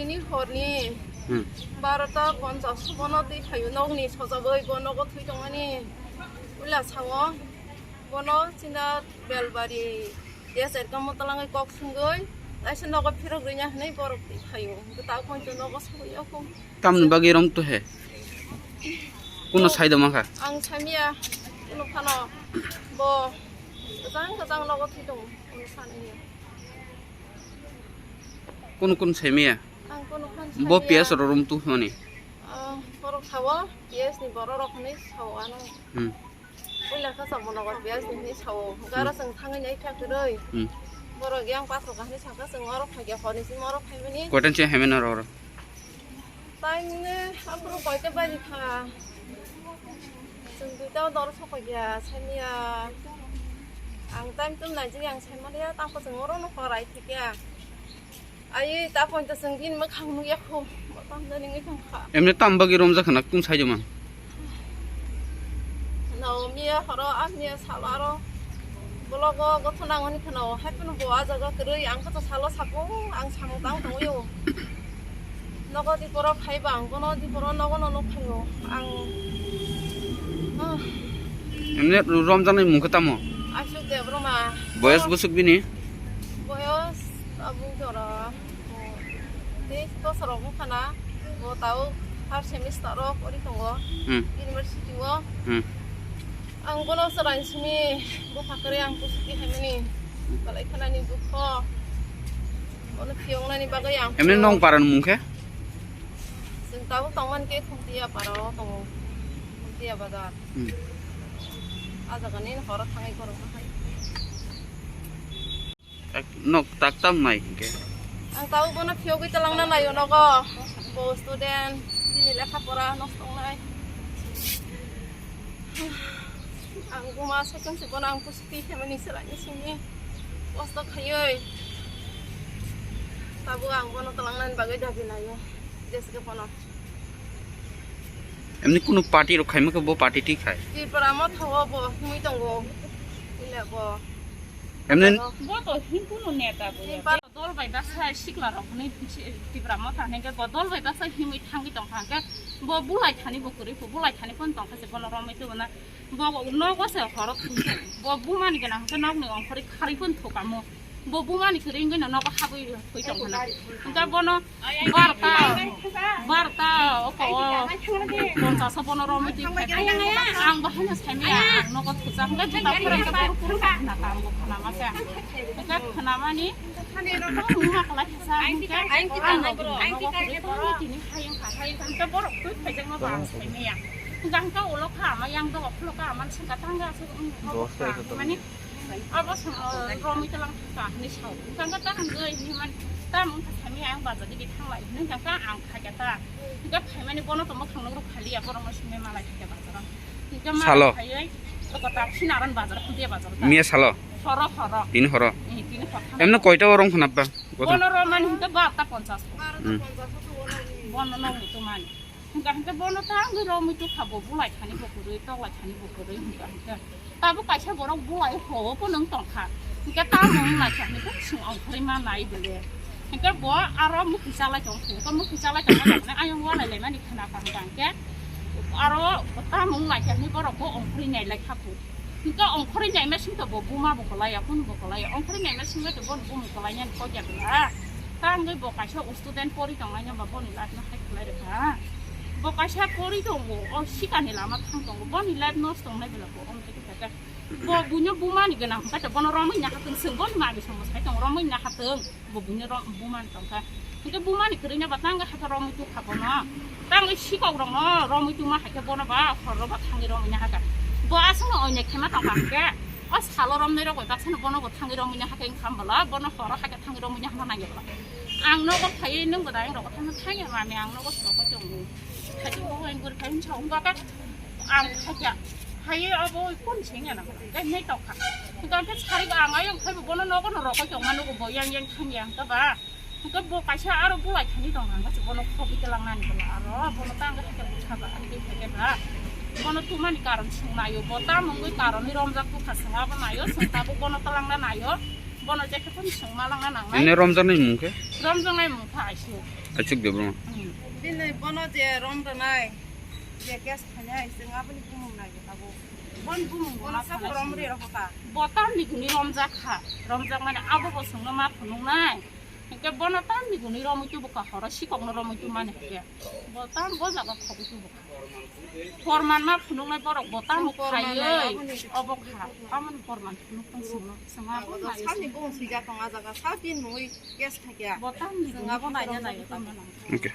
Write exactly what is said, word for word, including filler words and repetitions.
Ni horni Hmm. barota ponchas bono twi phaio nokni sojagwi bo nogo thwi tongmani. Ula sao bono china belbari desert gamo talangwi kok sungwi taisa nogo phirok rwina hinwi borok twi phaio. Hwnkhe ta poncho nogo sagwi yokho. Tamni bagwi rom tu he? Kuno Bo- sai da mankha? Ang samia kuno phano bo gajang gajang nogo thwi tongo. Kuno sanwi. Kuno kuno saimaya? Ang kuno khan Bo saimaya. P S rok rom tu hwnwi. Ah, borok sao, P S ni borok rok hwnwi sao ano. Hmm. Puila kha samo nogo P S ni hwnwi sao. Gara Hmm. chwng thangwi nai kha kwrwi. Hmm. Borok yang paso kahni saka chwng oro phai kha horni simi oro phaimani. Koitan se hemena roro. Time ne aphuru koita baji kha. Chwng duita dor sokoi ya, saimaya. Ang time tum nai jini ang saimaliya, tamo chwng oro no horai thikya. Ai, ta pointa chwng bini mwkhang nukya kho, bo tamo jani wngwi thangkha. Emne tam bagwi romjak khna kum saijo man? No, miya horo, a miya salo aro. Vlog o gothona wngwi khna o, hai phano bo a jaga kwrwi, ang khe to salo sako, ang samung tang tongwi o. Nogo di borok hai ba, ang bono di borok nogo no nuk phaio. Ang, ah. Emne romjaknai mung khe tamo? Ashok Debbarma. Boyos bwswk bini? Boyos tabuk jora, oh, teis bosor rok wngkha na. Bo tabuk third semester o pori tongo, Hmm. university o. Hmm. Ang bono chwrai simi bupha kwrwi ang kusuti haimani. Belai khanani dukho. Bono phiyoknani bagwi ang Emne phiyok. Nong paran mung khe? Chwng tabuk tongmani khe Khumtiya para o tongo. Khumtiya bazar. Hmm. A jaga ni horo thangwi borok bahai. Ek nok tak tam nai hinkhe. Ang tau bono phiyogwi talangna naio nogo. Bo student, bini lekha pora nosto wngnai. Ang buma second se bono ang pusti khe mani chwraini simi kosto khaiwi. Tabuk ang bono talangnani bagwi dabi naio. Jeske bono. Emni kunu party rok khaima khe bo party twi khai. Tripura motha o bo himwi tongo. Ila bo. Emni Bo to hinkunu neta bo. Himpa- Dol bai baksa sikla rok ni Tripura motha hwnke bo dol bai baksa himwi thangwi tongkha hwnkhe bo bulai thani bo kwrwi pho, bulai thani phone tongkha se bono romwi tubuna. Bo nogo se horo thangkhe bo bumani gana hwnkhe nokni ongkhorwi kharwi phone thukamo. Bo bumani kwrwi wngwi no nogo habwi thwi tongkha na. Hwnkhe bono Barta, barta, oko, o, ponchaso bono romwi twi phai. Ang bahai no saimaya, ang nogo thuchak, hwnkhe juta phwrwngkhe phuru phuru khna ta, ang bo khna ma khe. Hwnkhe khna mani, wngma kwlai khe sa, hwnkhe ang nogo, nogo kwrwi tongwi tini hayung kha, hayung kha, hwnkhe borok twi phaijakno bo ang saimaya. Hwnkhe hwnkhe ulo kha, ama yang dogo, phulo kha, ama swngkha tangga aswk wng, nogo kha, mani, Abo samo romwi talang kha hwnwi sao. Tangka ta hangoi hwnwi man ta mung kha sami ang bazar digi thanglai hwnwi tangka ang khaikha ta. Hwnkhe phaimani bono tongmo khangno rok khaliya borokno simi malai khaikha bazaro. Hwnkhe ma Salo. Khaiwi toko ta Sinaran bazar Khumtiya bazar ta. Miya salo? Horo horo. Tini horo? Eh, tini horo. Emno koita o rong khna ba? Bono romani hwnkhe barta ponchas. Hmm. Bono nongni tumani. Hwnkha hwnkhe bono ta wngwi romwi tukha bo bulai thani bo kwrwi, toklai thani bo kwrwi hwnkha hwnkhe. Tabuk kaisa borok bulai ho phano wng tongkha. Hwnkhe tamo wng lai kha hwnkhe chwng ongkhorwi ma nai bwle. Hwnkhe bo aro mwkhwi chalai tong khe, hwnkhe mwkhwi chalai tongma tongmani ayang walai laimani khna kha hwnkha hwnkhe. Aro tamo wng lai kha hwnkhe borok bo ongkhorwi nai lai kha phu. Hwnkhe ongkhorwi naima singkha bo buma bo kwlaiya, kunu bo kwlaiya. Ongkhorwi naima singkha to bono buma kwlainani kok ya bwla. Ta wngwi bo kaisa student pori tonglaina ba boni life no hai khlai rwkha. Bo kaisa pori tongo, o sikani lama thang tongo, boni life nosto wngnai bwla bo omo tei khe khe. Bo buino bumani gwnang hwnkhe to bono romwi naha thung, chwng boni magi somo sai tongo, romwi naha thung. Bo buino rom-, bumani tongkha. Hwnkhe bumani kwrwino ba tangwi hakhe romwi tukha bono. Tangwi sikok rokno romwi tuma hakhe bono ba horo ba thangwi romwi nahakha. Bo aswkno oinai khema tongkha hwnkhe. O salo romnai rok bai baksano bono bo thangwi romwi nahakhe wngkha bwla, bono horo hakhe thangwi romwi nahana nangya bwla. Ang nogo phaiwi nwng bwdai rok thangna thangya mami ang nogo soko tongo. Khachi bo wng guri khai wngsa wngkha khe. Ang khacha, hai abo kun sing ya na, dai nai tok kha. Hingka khe sari ang ayang khai bono nogo no rokoi tong mano bo yang yang thang yang ka ba. Hingka bo kaisa aro bulai thani tong hangka se bono khobi ke lang nani bono aro bono tang ka ke bukha ba, ai ke ke ba. Bono tumani karon sung nayo, bo ta mungwi karon ni romjak bukha sung abo nayo, sung ta bo bono talang na nayo. Bono je khe phano sung ma lang na nang nai. Ini romjak ni mung khe? Romjaknai mung kha aisuk. Aisuk de bro. Hmm. Bini bono je rom rwnai, je case khainai, chwng aboni bumung nai abo. Bon bumung bono sabo rom ri rokha. Bo tamni guni romjak kha. Romjak mani abo bo chwngno ma phunuknai. Hingke bono tamni guni romwi tubu kha, horo sikokno romwi tumani hingke. Bo tam bo jaga khogwi tubu kha. Porman ma phunuknai borok bo tamo khaiwi obo kha. Tamoni porman phunuk tong chwngno. Chwng abo nai. Sani bumung swijak tong a jaga, sa tin mui case thakya. Bo tamni guni abo naina nai tamani. Okay.